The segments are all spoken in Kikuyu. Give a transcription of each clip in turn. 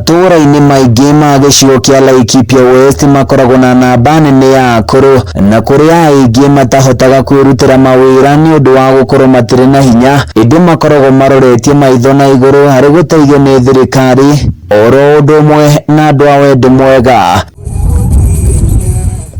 Matũũra-inĩ maingĩ ma gĩcigo kĩa Laikipia West makoragwo na namba nene ya akũrũ na kũrĩa aingĩ matahotaga kwĩrutĩra mawĩra nĩ ũndũ wa gũkorwo matirĩ na hinya, ĩndĩ makoragwo maroretie maitho na igũrũ harĩ gũteithio nĩ thirikari oro ũndũ ũmwe na andũ a wendi mwega.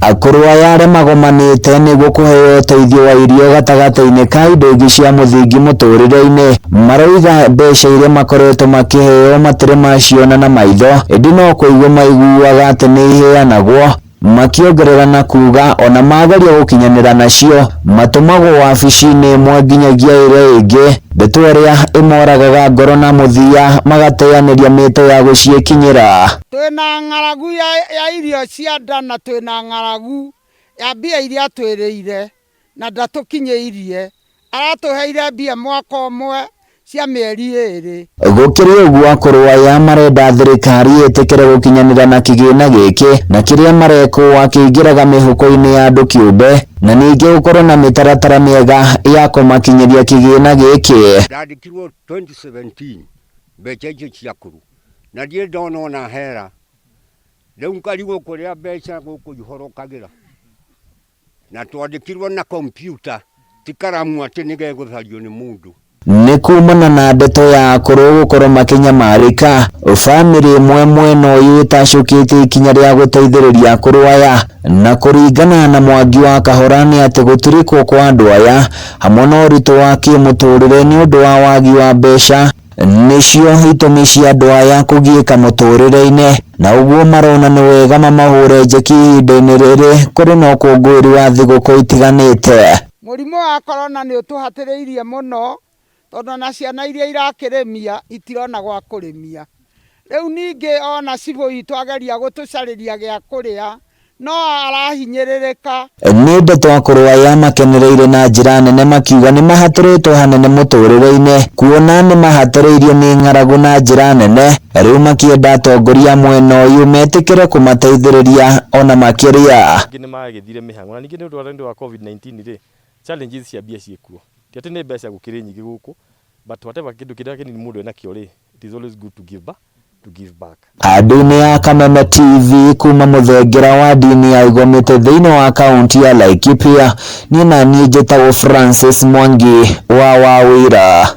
Akũrũ aya arĩa magomanĩte nĩguo kũheo ũteithio wa irio gatagatĩ-inĩ ka indo ingĩ cia mũthingi mũtũrĩre-inĩ, maroiga mbeca iria makoretwo makĩheo matirĩ maciona na maitho, ĩndĩ no kũigua maiguaga atĩ nĩ iheanagwo, makĩongerera na kuuga ona mageria gũkinyanĩra nacio, matũmagwo wabici-inĩ ĩmwe nginyagia ĩrĩa ĩngĩ, ndeto ĩrĩa ĩmoragaga ngoro na mũthia magateanĩria mĩto ya gũciĩkinyĩra. Twĩna ng'aragu ya irio cia nda na twĩna ng'aragu ya mbia iria atwĩrĩire na ndatũkinyĩirie. Aratũheire mbia mwaka ũmwe cia mĩeri ĩrĩ. Gũkĩrĩ ũguo akũrũ aya marenda thirikari ĩtĩkĩre gũkinyanĩra na kĩgĩna gĩkĩ na kĩrĩa marekwo kĩingĩraga mĩhuko-inĩ ya andũ kĩũmbe na ningĩ gũkorwo na mĩtaratara mĩega ya kũmakinyĩria kĩgĩna gĩkĩ. Ndandĩkirwo 2017 mbeca icio cia akũrũ na ndirĩ ndona ona hera. Rĩu ngarigwo kũrĩa mbeca gũkũ ihorokagĩra. Na twandĩkirwo na kompiuta ti karamu atĩ nĩ gegũthario nĩ mũndũ. Nĩ kumana na ndeto ya akũrũ gũkorwo makĩnyamarĩka, bamĩrĩ ĩmwe mwena ũyũ ĩtacũkĩtie ikinya rĩa gũteithĩrĩria akũrũ aya, na kũringana na Mwangi wa Kahora nĩ atĩ gũtirikwo kwa andũ aya hamwe na ũritũ wa kĩmũtũrĩre nĩ ũndũ wa wagi wa mbeca nĩcio itũmi cia andũ aya kũgiĩka mũtũrĩre-inĩ, na ũguo marona nĩ wega mamahũre njeki ihinda-inĩ rĩrĩ kũrĩ na ũkũngũĩri wa thigũkũ itiganĩte. Mũrimũ wa corona nĩ ũtũhatĩrĩirie mũno tondũ ona ciana iria irakĩrĩmia itirona gwa kũrĩmia. Rĩu ningĩ ona cibũ witũ ageria gũtũcarĩria gĩa kũrĩa no arahinyĩrĩrĩka. Nĩ ndeto akũrũ aya makenereire na njĩra nene makiuga nĩ mahatũrĩtwo hanene mũtũrĩre-inĩ kuona nĩ mahatĩrĩirio nĩ ng'aragu na njĩra nene, rĩu makĩenda atongoria a mwena ũyũ metĩkĩre kũmateithĩrĩria ona makĩria. Angĩ nĩ magĩthire mĩhang'o na ningĩ nĩ ũndũ wa COVID-19 rĩ, challenges cia mbia ciĩkuo. Ti atĩ nĩ mbeca gũkĩrĩ nyingĩ gũkũ, but whatever kĩndũ kĩrĩa kĩnini mũndũ enakĩo rĩ, it is always good to give back. To give back. Andũ-inĩ ya Kameme TV kuma Mũthengera wa ndini ya Igomĩte thĩinĩ wa kaunti ya Laikipia, niĩ na niĩ njĩtagwo Francis Mwangi wa Wawĩra.